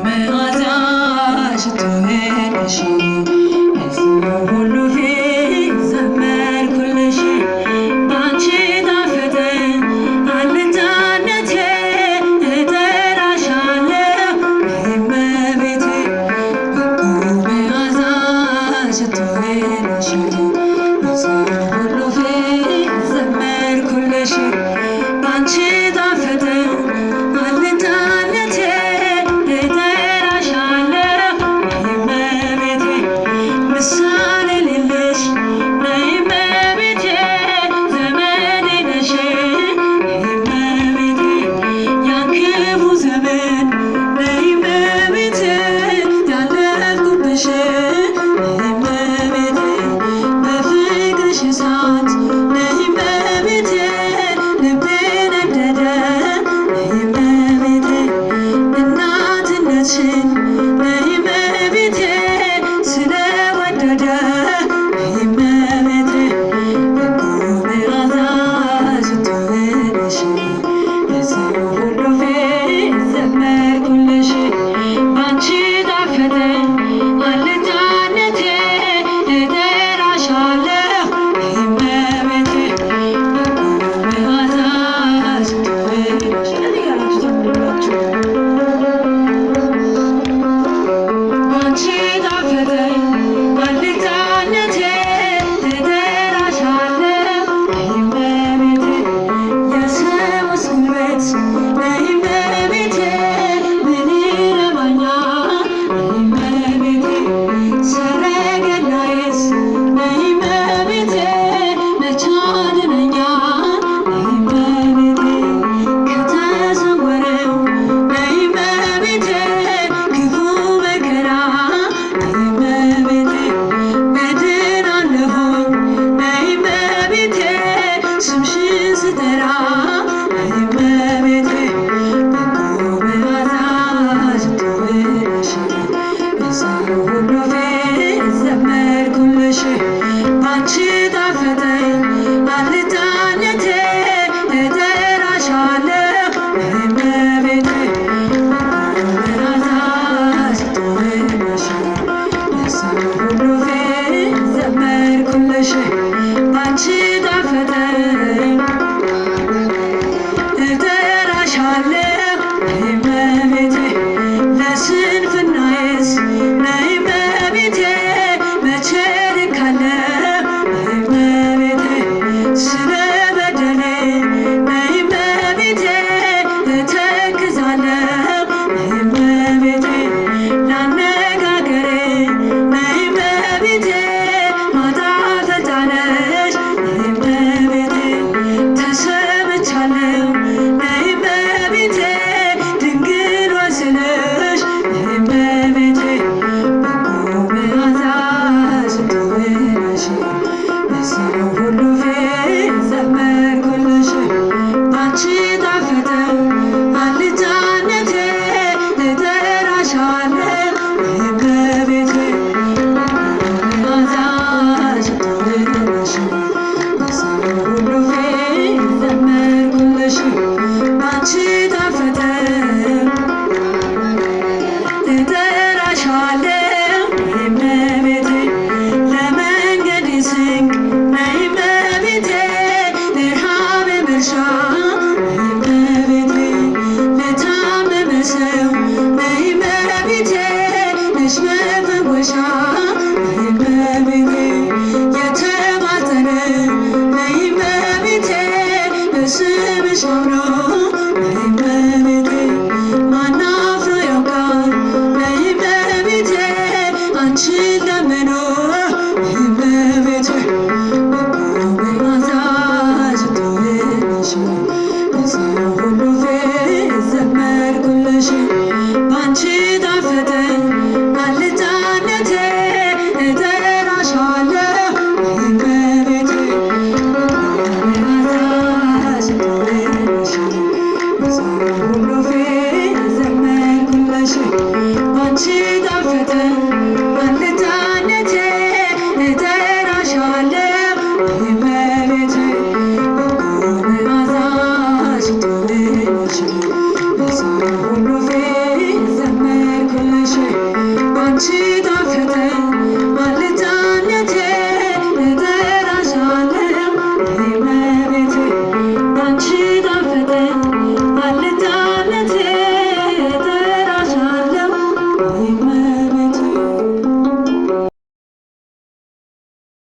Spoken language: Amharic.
መዓዛ ሽቶዬ ነሽ፣ በሰው ሁሉ ፊት ዘመርኩልሽ። ባንቺ ጣፈጠ አለኝታነቴ፣ እጠራሻለሁ እመቤቴ። በጎ መዓዛ ሽቶዬ ነሽ፣ በሰው ሁሉ ፊት ዘመርኩልሽ። ባንቺ ጣፈጠ አለኝታነቴ፣ እጠራሻለሁ እመቤቴ። ምሳሌ የሌለሽ ነይ እመቤቴ፣ ዘመዴ ነሽ እመቤቴ። ያን ክፉ ዘመን ነይ እመቤቴ ያለፍኩብሽ እመቤቴ። በፍቅርሽ እሳት ነይ እመቤቴ ልቤ ነደደ ነይ እመቤቴ። እናትነትሽን ነይ እመቤቴ ስለወደደ ነይ እመቤቴ። በጎ መዓዛ ሽቶዬ ነሽ፣ በሰው ሁሉ ፊት ዘመርኩልሽ። ባንቺ ጣፈጠ አለኝታነቴ፣ እጠራሻለሁ እመቤቴ። በጎ መዓዛ ሽቶዬ ነሽ። እንደዚህ እያላችሁ ዘምሩላችሁ። ባንቺ ጣፈጠ አለኝታነቴ፣ እጠራሻለሁ እመቤቴ። የሰውስ ጉልበት ነይ እመቤቴ ምን ይረባኛል እመቤቴ። ሰረገላዬስ ነይ እመቤቴ መች ያድነኛል እመቤቴ። ከተሰወረው ነይ እመቤቴ ክፉ መከራ ነይ እመቤቴ እድናለሁኝ ነይ እመቤቴ ስምሽን ስጠራ ነይ እመቤቴ። በጎ መዓዛ ሽቶዬ ነሽ፣ በሰው ሁሉ ፊት ዘመርኩልሽ። ባንቺ ጣፈጠ አለኝታነቴ፣ እጠራሻለሁ እመቤቴ። በጎ መዓዛ ሽቶዬ ነሽ፣ በሰው ሁሉ ፊት ዘመርኩልሽ። ባንቺ ጣፈጠ እጠራሻለሁ እመቤቴ። ለስንፍናዬስ ነይ እመቤቴ መቼ ልካለሁ እመቤቴ። ስለ በደሌ ነይ እመቤቴ እተክዛለሁ እመቤቴ። ላነጋገሬ ነይ እመቤቴ ማጣፈጫ ነሽ እመቤቴ። ተሰምቻለሁ ነይ እመቤቴ ድንግል ወስነሽ እመቤቴ። በጎ መዓዛ ሽቶዬ ነሽ፣ በሰው ሁሉ ፊት ዘመርኩልሽ። ባንቺ ጣፈጠ አልጫነቴ፣ እጠራሻለሁ እመቤቴ። በጎ መዓዛ ሽቶዬ ነሽ፣ በሰው ሁሉ ፊት ዘመርኩልሽ። ባንቺ ጣፈጠ እጠራሻለሁ እመቤቴ። ለመንገዴ ስንቅ ነይ እመቤቴ፣ ለረሃቤ መርሻ እመቤቴ። ለታመመ ሰው ነይ እመቤቴ ነሽ መፈወሻ እመቤቴ። የተማፀነ ነይ እመቤቴ በስምሽ አምኖ ነይ እመቤቴ። ማን አፍሮ ያውቃል ነይ እመቤቴ አንቺን ለምኖ እመቤቴ። በጎ መዓዛ ሽቶዬ ነሽ፣ በሰው ሁሉ ፊት ዘመርኩልሽ። ባንቺ ጣፈጠ አልጫነቴ፣ እጠራሻለሁ እመቤቴ። በጎ መዓዛ ሽቶዬ ነሽ፣ በሰው ሁሉ ፊት ዘመርኩልሽ። ባንቺ ጣፈጠ አልጫነቴ፣ እጠራሻለሁ እመቤቴ።